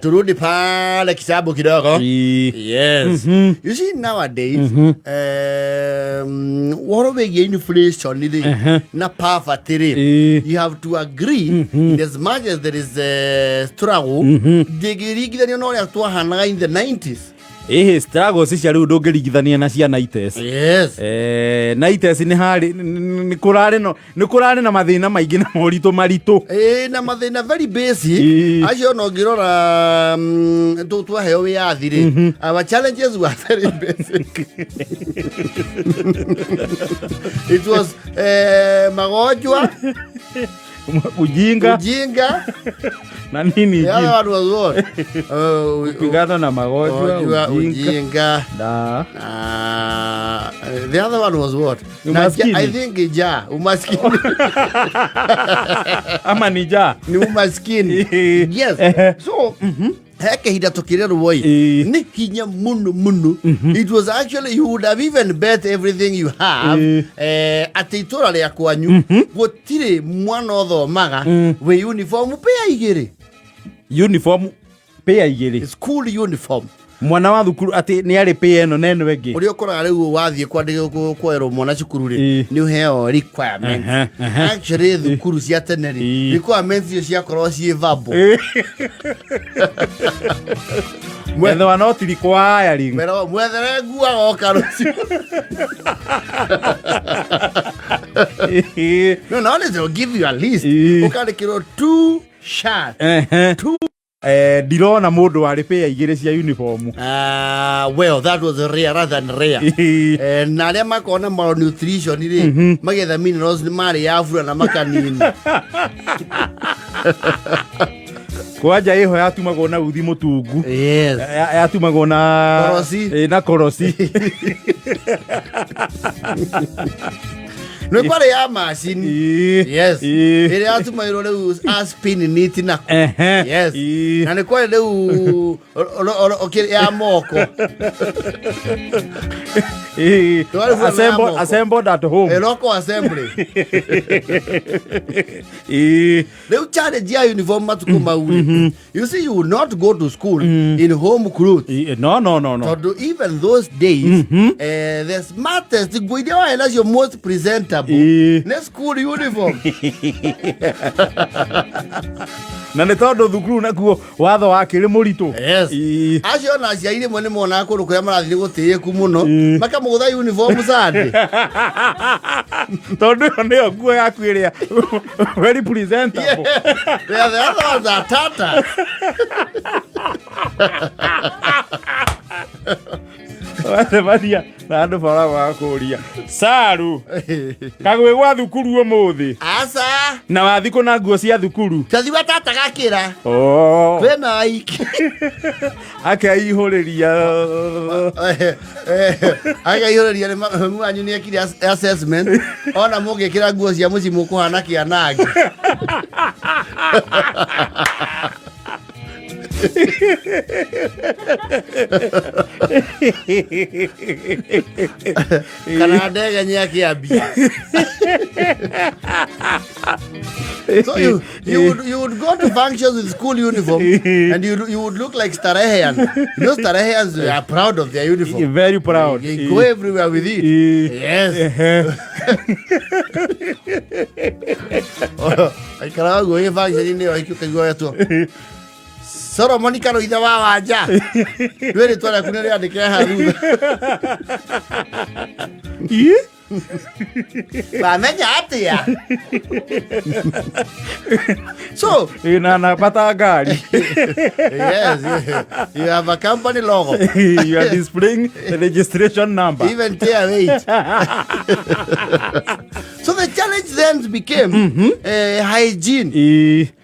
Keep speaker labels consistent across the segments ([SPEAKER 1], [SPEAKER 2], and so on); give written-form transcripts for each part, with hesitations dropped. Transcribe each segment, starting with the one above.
[SPEAKER 1] Turudi pale kitambo kidogo. Yes. You see, nowadays, ũhoro wĩgiĩ inflation rĩ na poverty rĩ, you have to agree, in as much as there is a struggle, ndĩngĩringithanio na ũrĩa twahanaga in the 90s.
[SPEAKER 2] Ĩhĩ, struggles cia rĩu ndũngĩringithania na cia 90s. 90s nĩ harĩ nĩ kũrarĩ no nĩ kũrarĩ na mathĩna maingĩ na moritũ maritũ.
[SPEAKER 1] Ĩĩ, na mathĩna very basic. Acio ona ũngĩrora, twaheo wĩyathi rĩ, our challenges were very basic. It was magonjwa,
[SPEAKER 2] ujinga,
[SPEAKER 1] ujinga
[SPEAKER 2] na nini
[SPEAKER 1] The other
[SPEAKER 2] ingine?
[SPEAKER 1] one was what?
[SPEAKER 2] Kupigana na magonjwa,
[SPEAKER 1] ujinga,
[SPEAKER 2] ujinga
[SPEAKER 1] ujinga.
[SPEAKER 2] Da.
[SPEAKER 1] The other one was what? Na
[SPEAKER 2] Umaskini.
[SPEAKER 1] I think ja, umaskini.
[SPEAKER 2] Ama ni njaa.
[SPEAKER 1] Ni umaskini. Yes. So, he kahinda tukirerwo ĩ, nĩ hinya mũno mũno. It was actually, you would have even bet everything you have atĩ itũra rĩa kwanyu gũtirĩ mwana ũthomaga wĩ uniform pĩa igĩrĩ.
[SPEAKER 2] Uniform pĩa igĩrĩ?
[SPEAKER 1] School uniform.
[SPEAKER 2] Mwana wa thukuru atĩ nĩ arĩ pĩa ĩno na ĩno ĩngĩ?
[SPEAKER 1] Ũrĩa ũkoraga rĩu wathiĩ kwandĩkwo kuoerwo mwana cukuru rĩ, nĩ ũheo requirements.
[SPEAKER 2] Ehe, ehe.
[SPEAKER 1] Actually, thukuru cia tene rĩ, requirements icio ciakorwo ciĩ verbal.
[SPEAKER 2] Ethwa no ti requiring.
[SPEAKER 1] Mwĩragwo, mwethere nguo agoka rũciũ. No, no, they'll give you a list. Ũkandĩkĩrwo two shirts. Two.
[SPEAKER 2] Ndirona mũndũ warĩ pĩa igĩrĩ cia uniform.
[SPEAKER 1] Well, that was rarer than rare. Na arĩa makorwo na malnutrition rĩ, magetha minerals nĩ marĩ ya bura na makanini.
[SPEAKER 2] Kwanja ĩho yatumagwo na uthi mũtungu. Yatumagwo na
[SPEAKER 1] Korosi.
[SPEAKER 2] Na korosi.
[SPEAKER 1] Nĩ kwarĩ ya macini. Yes. Ĩrĩa yatumagĩrwo rĩu a spin knit nako. Yes. Na nĩ kwarĩ rĩu ya moko. Twarĩ bura na ya moko.
[SPEAKER 2] Assembled at home.
[SPEAKER 1] Local assembly. Rĩu challenge ya uniform matukũ mau rĩ, you see, you will not go to school in home clothes.
[SPEAKER 2] No, no, no, no.
[SPEAKER 1] Tondũ even those days, the smartest nguo iria warĩ nacio, most presentable, nĩ school uniform.
[SPEAKER 2] Na nĩ tondũ thukuru nakuo watho wakĩrĩ mũritũ.
[SPEAKER 1] Yes. Acio ona aciari rĩmwe nĩ monaga kũndũ kũrĩa marathiĩ gũtĩĩku mũno, makamũgũtha uniform Sunday.
[SPEAKER 2] Tondũ ĩyo nĩyo nguo yaku ĩrĩa very presentable.
[SPEAKER 1] Yeah, the other ones are tata.
[SPEAKER 2] Wacemania na andũ bara magakũria, "Saru kagwĩ gwa thukuru ũmũthĩ?"
[SPEAKER 1] Aca.
[SPEAKER 2] Na wathi kũ na nguo cia thukuru?
[SPEAKER 1] Tathiwa tata gakĩra.
[SPEAKER 2] Oh.
[SPEAKER 1] Kwĩna aiki.
[SPEAKER 2] Akeihũrĩria.
[SPEAKER 1] Akaihũrĩria nĩ mami wanyu nĩ ekire assessment ona mũngĩkĩra nguo cia mũciĩ mũkũhana kĩanangi. Kana ndege nĩ akĩambia. So you would go to functions with school uniform and you would look like Starehean. You know Stareheans are proud of their uniform.
[SPEAKER 2] Very proud.
[SPEAKER 1] They go everywhere with it. Yes. Aikaraga guo ĩ function-inĩ ĩyo ũkaigua wetwo Solomon Karoithe wa Wanja. Rwĩ rĩtwa rĩaku nĩ rĩandĩke haha thutha. Wamenya atĩa? So,
[SPEAKER 2] na namba ta ngari.
[SPEAKER 1] Yes, you have a company logo.
[SPEAKER 2] You are displaying the registration number.
[SPEAKER 1] Even tear weight. So the challenge then became hygiene.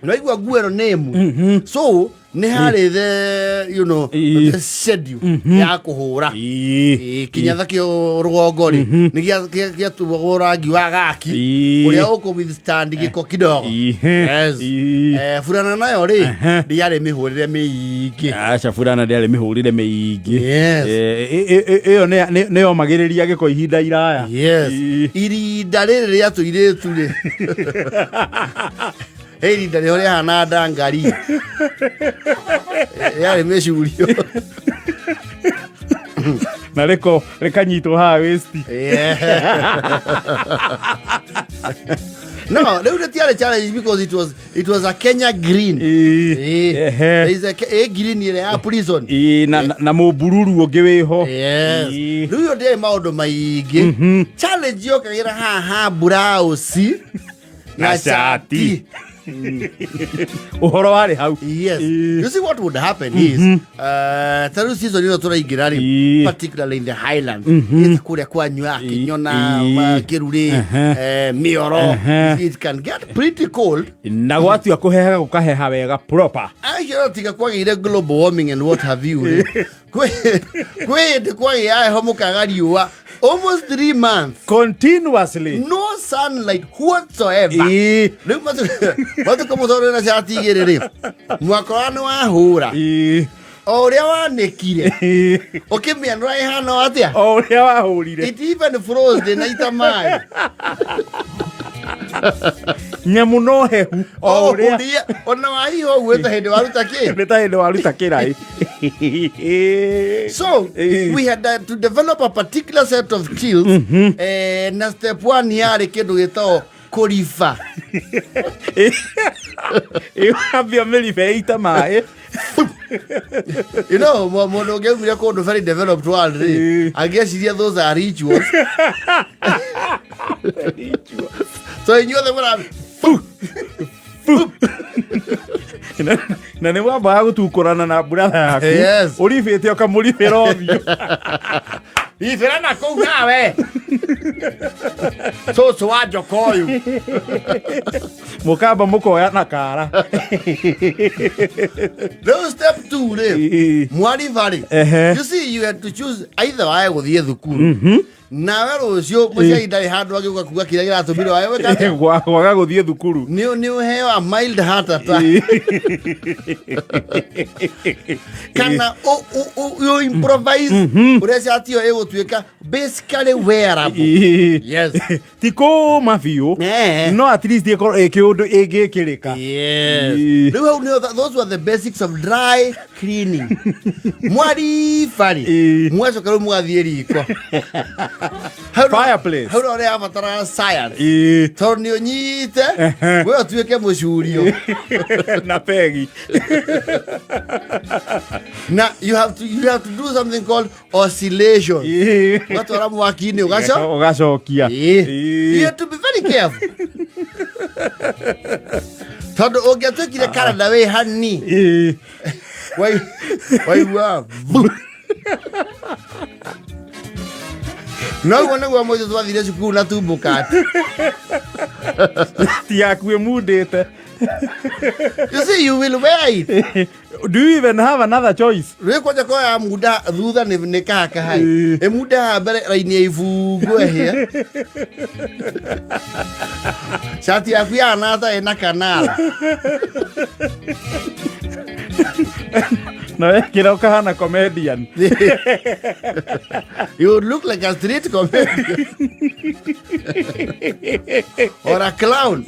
[SPEAKER 1] Naigua nguo ĩno nĩ ĩmwe. So nĩ harĩ the you know the schedule ya kũhũra. Ĩĩ, kinyatha kĩo rũgongo rĩ nĩ gĩatuagwo rangi wa gaki ũrĩa ũkũ withstand gĩko kidogo. Yes. Burana nayo rĩ, ndĩarĩ mĩhũrĩre mĩingĩ.
[SPEAKER 2] Aca, burana ndĩarĩ mĩhũrĩre mĩingĩ.
[SPEAKER 1] Yes.
[SPEAKER 2] Ĩyo nĩ yomagĩrĩria gĩko ihinda iraya.
[SPEAKER 1] Yes. Irinda rĩrĩ rĩa tũirĩtu rĩ. He irinda rĩho rĩahana ndangari. Yarĩ mĩcurio.
[SPEAKER 2] Na rĩko rĩkanyitwo haha waist.
[SPEAKER 1] Yeah. No, rĩu rĩtiarĩ challenge because it was a Kenya green.
[SPEAKER 2] Ĩĩ.
[SPEAKER 1] Eh,
[SPEAKER 2] Ehe.
[SPEAKER 1] there is a green ĩrĩa ya prison.
[SPEAKER 2] Ĩĩ, na mũmbururu ũngĩ wĩho.
[SPEAKER 1] Yes.
[SPEAKER 2] Ĩĩ.
[SPEAKER 1] Rĩu ĩyo ndĩarĩ maũndũ maingĩ. Challenge yokagĩra haha ha blouse
[SPEAKER 2] na cati. Ũhoro warĩ hau.
[SPEAKER 1] Yes.
[SPEAKER 2] Ĩĩ.
[SPEAKER 1] You see what would happen is ta rĩu season ĩno tũraingĩra rĩ, particularly in the highlands, ĩta kũrĩa kwanyu ya Kĩnyona, Kĩrurĩ, Mĩoro, it can get pretty cold.
[SPEAKER 2] Na gwatua kũhehaga gũkaheha wega proper.
[SPEAKER 1] Acio tiga kwagĩire global warming and what have you rĩ, kwĩ hĩndĩ kwagĩa heho mũkaga riũa almost 3 months.
[SPEAKER 2] Continuously.
[SPEAKER 1] No sunlight whatsoever. Rĩu matukũ mũtwarwo na cati igĩrĩ rĩ, mwakora nĩ wahũra o ũrĩa wanĩkire ũkĩmĩanũra ĩhana atĩa.
[SPEAKER 2] O ũrĩa wahũrire.
[SPEAKER 1] It even froze ndĩna ita maĩ.
[SPEAKER 2] Nyamũ no hehu o
[SPEAKER 1] o
[SPEAKER 2] ũrĩa
[SPEAKER 1] ũrĩa ona wahiha ũguo ta hĩndĩ waruta kĩ.
[SPEAKER 2] Nĩ ta hĩndĩ waruta kĩraĩ.
[SPEAKER 1] So we had to develop a particular set of skills. Na step one yarĩ kĩndũ gĩtagwo kũriba.
[SPEAKER 2] Ĩwambia mĩribe ĩita maĩ.
[SPEAKER 1] Mũndũ ũngĩaumire kũndũ very developed world rĩ, angĩeciria those are rituals. So inyuothe mũra
[SPEAKER 2] Na nĩ wambaga gũtukũrana na mburatha yaku.
[SPEAKER 1] Yes.
[SPEAKER 2] Ũribĩte ũkamũribĩra ũthiũ.
[SPEAKER 1] Ibĩra na kũu nawe cũcũ wa njoka ũyũ.
[SPEAKER 2] Mũkamba mũkoya na kara.
[SPEAKER 1] Rĩu step two rĩ, mwariba rĩ, you see, you had to choose either wae gũthiĩ thukuru nawe rũciũ mũciari ndarĩ handũ angĩũka kuga kĩrĩa kĩratũmire wae gwĩka atĩa?
[SPEAKER 2] Kwaga gũthiĩ thukuru.
[SPEAKER 1] Nĩ ũheo a mild heart attack kana you improvise ũrĩa cati ĩyo ĩgũtuĩka basically wearable. Yes.
[SPEAKER 2] Ti kũma biũ, no at least ĩkorwo ĩ kĩũndũ ĩngĩkĩrĩka.
[SPEAKER 1] Yes. Rĩu hau nĩho those were the basics of dry cleaning. Mwaribari mwacoka rĩu mũgathiĩ riko.
[SPEAKER 2] Fireplace.
[SPEAKER 1] Hau nĩho yabataraga science, tondũ nĩ ũnyite we ũtuĩke mũcurio
[SPEAKER 2] na pegi.
[SPEAKER 1] Na you have to do something called oscillation. Ũgatwara mwaki-inĩ ũgaco
[SPEAKER 2] ũgacokia.
[SPEAKER 1] You have to be very careful tondũ ũngĩatuĩkire Canada wĩ hani waigua vu. Noguo nĩguo mũico twathire cukuru na tumbũkati.
[SPEAKER 2] Ti yaku ĩmundĩte.
[SPEAKER 1] You see, you will wear it.
[SPEAKER 2] Do you even have another choice?
[SPEAKER 1] Rĩ kwanja koya munda thutha nĩ kahakahai ĩmunda haha mbere raini ya ibungo ĩhĩa cati yaku yahana ta ĩna kanara.
[SPEAKER 2] Na wekĩra ũkahana comedian.
[SPEAKER 1] You would look like a street comedian or a clown.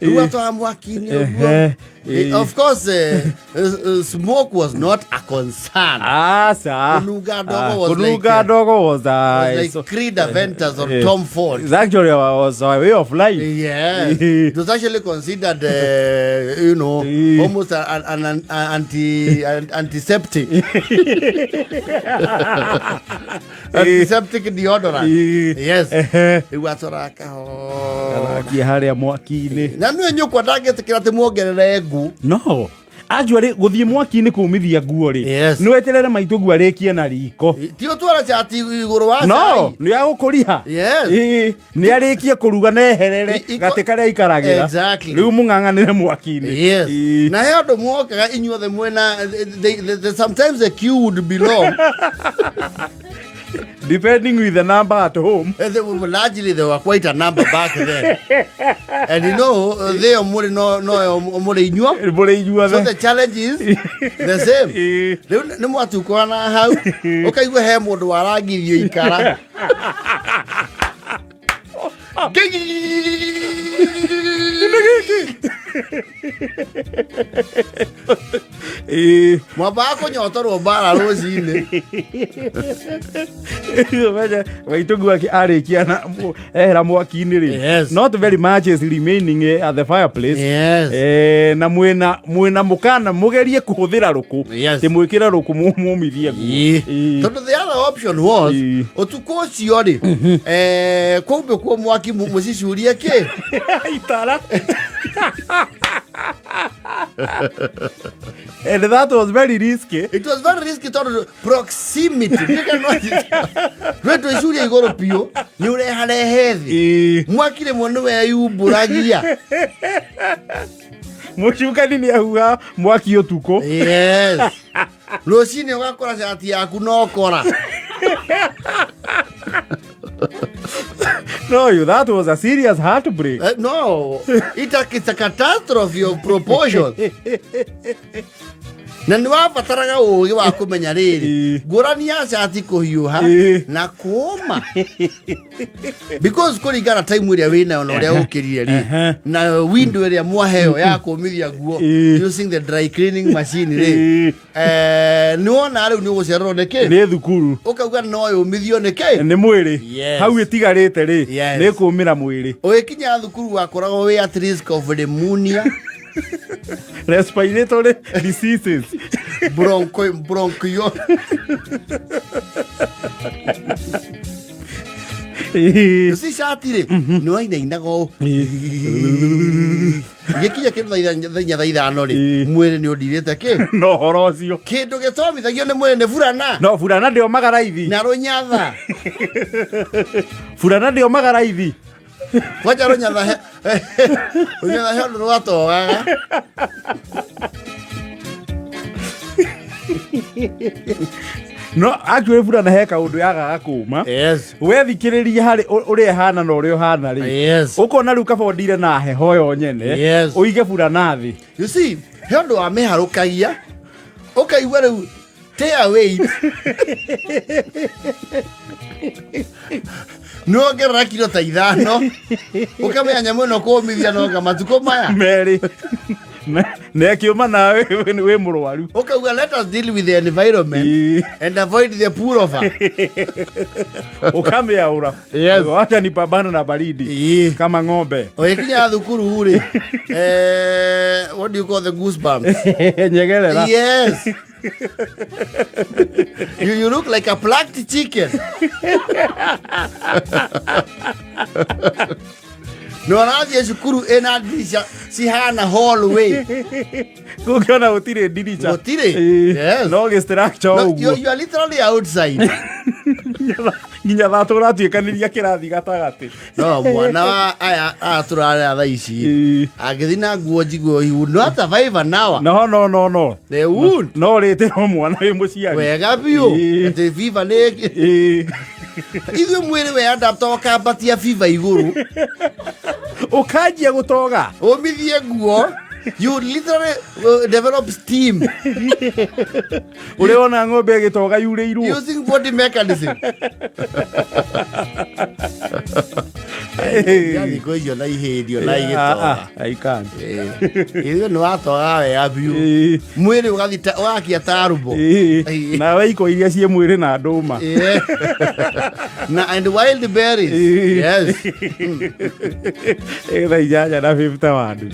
[SPEAKER 1] Rĩu atwara mwaki-inĩ ũguo. Of course, smoke was not a concern.
[SPEAKER 2] Aca.
[SPEAKER 1] Kũnunga ndogo was like,
[SPEAKER 2] Kũnunga ndogo was
[SPEAKER 1] was like Creed Aventus or Tom Ford.
[SPEAKER 2] It's actually was a way of life.
[SPEAKER 1] Yes. It was actually considered, almost an antiseptic. Antiseptic deodorant. Yes. Rĩu atwara kahora.
[SPEAKER 2] Athiĩ harĩa mwaki-inĩ.
[SPEAKER 1] Na nĩ nyũkwa ndangĩtĩkĩra atĩ muongerere ngũ.
[SPEAKER 2] No actually gũthiĩ mwaki-inĩ kũmithia nguo rĩ, nĩ weterere maitũ guo arĩkie na riko.
[SPEAKER 1] Ti ũtwara cati igũrũ wa
[SPEAKER 2] no
[SPEAKER 1] cai.
[SPEAKER 2] Nĩ agũkũriha.
[SPEAKER 1] Yes.
[SPEAKER 2] Ĩĩ, nĩ arĩkie kũruga na eherere gatĩ karĩa aikaragĩra. Rĩu mũng'ang'anĩre mwaki-inĩ.
[SPEAKER 1] Yes. Na he andũ mwokaga inyuothe mwena sometimes the queue would be long.
[SPEAKER 2] Depending with the number at home.
[SPEAKER 1] Largely there were quite a number back then. And they mũrĩ no mũrĩ inyuo.
[SPEAKER 2] Mũrĩ inyuothe.
[SPEAKER 1] So the challenge is the same. Rĩu nĩ mwatukũrana hau ũkaigua he mũndũ warangithio ikara.
[SPEAKER 2] Ĩĩ.
[SPEAKER 1] Mwambaga kũnyotorwo mbara rũcinĩ.
[SPEAKER 2] Menye, maitũguo arĩkia na ehera mwaki-inĩ rĩ,
[SPEAKER 1] Yes.
[SPEAKER 2] not very much is remaining at the fireplace.
[SPEAKER 1] Yes.
[SPEAKER 2] Na mwĩna mũkana mũgerie kũhũthĩra rũkũ.
[SPEAKER 1] Yes.
[SPEAKER 2] Tĩ mwĩkĩre rũkũ mumithie nguo.
[SPEAKER 1] Ĩĩ.
[SPEAKER 2] Ĩĩ.
[SPEAKER 1] Tondũ the other option was
[SPEAKER 2] Ĩĩ.
[SPEAKER 1] ũtukũ ũcio rĩ, kwaumbĩkwo mwaki mũcicurie kĩ.
[SPEAKER 2] Itara. And that was very risky.
[SPEAKER 1] It was very risky tondũ proximity rwetwo icuria igũrũ biũ nĩ ũreharehe thĩ. Mwaki rĩmwe nĩ weyumbũragia.
[SPEAKER 2] Mũcukani nĩ ahuha mwaki ũtukũ.
[SPEAKER 1] Yes, rũcinĩ ũgakora cati yaku no kora.
[SPEAKER 2] No, you, that was a serious heartbreak.
[SPEAKER 1] No, it's a catastrophe of proportions. Na nĩ wabataraga ũũgĩ wa kũmenya rĩrĩ, ngũrani ya cati kũhiũha na kũũma, because kũringana time ĩrĩa wĩnayo na ũrĩa ũkĩrire rĩ, na window ĩrĩa mwaheo ya kũmithia nguo using the dry cleaning machine rĩ, nĩ wona rĩu nĩ ũgũcererwo nĩ kĩ.
[SPEAKER 2] Nĩ thukuru.
[SPEAKER 1] Ũkauga no yũmithio nĩ kĩ.
[SPEAKER 2] Nĩ mwĩrĩ.
[SPEAKER 1] Yes.
[SPEAKER 2] Hau ĩtigarĩte rĩ,
[SPEAKER 1] Yes.
[SPEAKER 2] nĩ kũmĩra mwĩrĩ.
[SPEAKER 1] Ũgĩkinya thukuru wakoragwo wĩ at risk of pneumonia.
[SPEAKER 2] Respiratory diseases.
[SPEAKER 1] Bronchio. Si cati rĩ, nĩ wainainaga ũũ gĩkinya kĩndũ thaa 5 rĩ, mwĩrĩ nĩ ũndirĩte kĩ.
[SPEAKER 2] No horo ũcio.
[SPEAKER 1] Kĩndũ gĩtomithagio nĩ mwĩrĩ nĩ burana.
[SPEAKER 2] No burana ndĩomaga raithi.
[SPEAKER 1] Na rũnyatha.
[SPEAKER 2] Burana ndĩomaga raithi.
[SPEAKER 1] Kwanja rũnyatha he ũndũ rwatogaga.
[SPEAKER 2] No actually burana he kaũndũ yagaga kũma.
[SPEAKER 1] Yes.
[SPEAKER 2] Wethikĩrĩria harĩ ũrĩa ĩhana na ũrĩa ũhana rĩ,
[SPEAKER 1] Yes.
[SPEAKER 2] ũkona rĩu kaba ũndire na heho yo nyene,
[SPEAKER 1] Yes.
[SPEAKER 2] ũige burana thĩ.
[SPEAKER 1] You see, he ũndũ wa mĩharũkagia ũkaigua rĩu tear weight nĩwongerera kiro ta 5, ũkamenya nyamũ ĩno kũmithia noga matukũ maya
[SPEAKER 2] 2 na ĩkĩũma nawe wĩ mũrwaru.
[SPEAKER 1] Ũkauga let us deal with the environment and avoid the pullover.
[SPEAKER 2] Ũkamĩaũra.
[SPEAKER 1] Yes.
[SPEAKER 2] Wacha nipambane na baridi kama ng'ombe.
[SPEAKER 1] Ũgĩkinya thukuru rĩ, what do you call the goosebumps?
[SPEAKER 2] Nyegerera.
[SPEAKER 1] Yes. You look like a plucked chicken. Nĩ ũrathiĩ cukuru ĩna ndirica cihana hallway.
[SPEAKER 2] Kũngĩona gũtirĩ ndirica.
[SPEAKER 1] Gũtirĩ. Yes.
[SPEAKER 2] No gĩ structure
[SPEAKER 1] No,
[SPEAKER 2] ũguo.
[SPEAKER 1] you are literally outside.
[SPEAKER 2] Nginya thaa tũratuĩkanĩria kĩrathi gatagatĩ.
[SPEAKER 1] No mwana wa aya tũrarĩa thaa ici angĩthiĩ na nguo njiguo, he would not survive an hour.
[SPEAKER 2] No, no, no, no.
[SPEAKER 1] They would.
[SPEAKER 2] No rĩtĩrwo mwana wĩ mũciari.
[SPEAKER 1] Wega biũ. Atĩ fever nĩ ithuĩ mwĩrĩ we adapta ũkambatia fever igũrũ.
[SPEAKER 2] Ũkanjia gũtoga.
[SPEAKER 1] Ũmithie nguo, you literally develop steam.
[SPEAKER 2] Ũrĩa wona ng'ombe ĩgĩtoga yurĩirwo.
[SPEAKER 1] Using body mechanism. Ya thikũ icio na ihĩndio na igĩtoga.
[SPEAKER 2] I can't.
[SPEAKER 1] Ithuĩ nĩ watogaga wega biũ. Mwĩrĩ ũgathita ũgakia tarubo.
[SPEAKER 2] Nawe iko iria ciĩ mwĩrĩ na ndũma.
[SPEAKER 1] Yeah. Na and wild berries. Yes.
[SPEAKER 2] 8:51.